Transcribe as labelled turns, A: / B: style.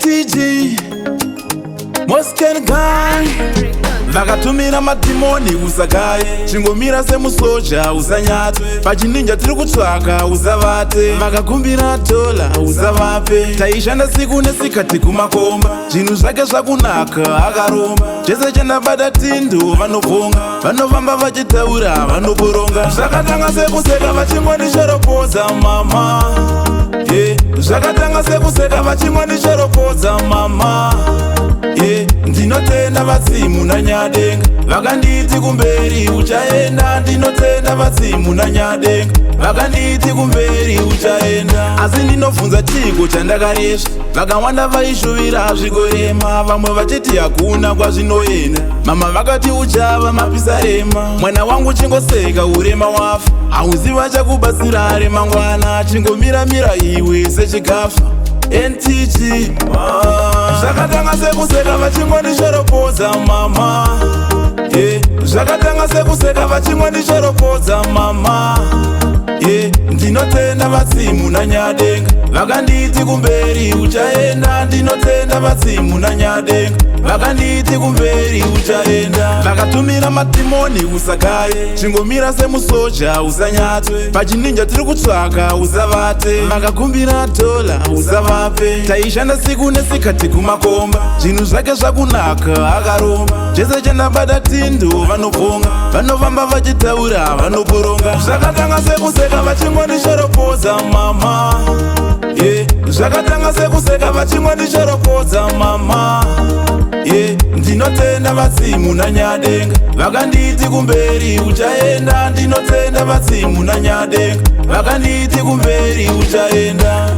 A: NTG Moscan Gang. Vakatumira madhimoni, usagaye. Chingomira semusoja, usanyatwe. Pachininja tiri kutsvaka, usavate. Vakakumbira tola, usavape. Taishanda siku nesikati kumakomba, zvinhu zvake zvakunaka, akaromba. Chese chandabata tindo vanobvonga, vanofamba vachitaura, vanoboronga. Zvakatanga sekuseka, vachingondishoropodza mama, yeah. Zvakatanga sekuseka, vachingondishoropodza mama, yeah. Ndinotenda vadzimu nanyadenga vakanditi kumberi uchaenda. Ndinotenda vadzimu nanyadenga vakanditi kumberi uchaenda. Asi ndinobvunza, chiko chandakaresva? Vakawanda vaishuvira zvikorema, vamwe vachiti hakuna kwazvinoenda. Mama vakati uchava mapisarema. Mwana wangu, chingoseka, urema wafa, hauziva chakubatsira remangwana. Chingomiramira iwe sechikafa. NTG, ah. Zvakatanga sekuseka, vachingondishoropodza mama, yeah. Zvakatanga sekuseka, vachingondishoropodza mama, yeah. Ndinotenda vadzimu nanyadenga vakanditi kumberi uchaenda. Ndinotenda vadzimu nanyadenga vakanditi kumberi uchaenda. Vakatumira madhimoni, usagaye. Chingomira semusoja, usanyatwe. Pachininja tiri kutsvaka, usavate. Vakakumbira tola, usavape. Taishanda siku nesikati kumakomba, zvinhu zvake zvakunaka, akaromba. Chese chandabata tindo vanobvonga, vanofamba vachitaura, vanoboronga. Zvakatanga sekuseka, vachingondishoropodza mama, yeah. Zvakatanga sekuseka, vachingondishoropodza mama, yeah. Ndinotenda vadzimu nanyadenga vakanditi kumberi uchaenda. Ndinotenda vadzimu nanyadenga vakanditi kumberi uchaenda.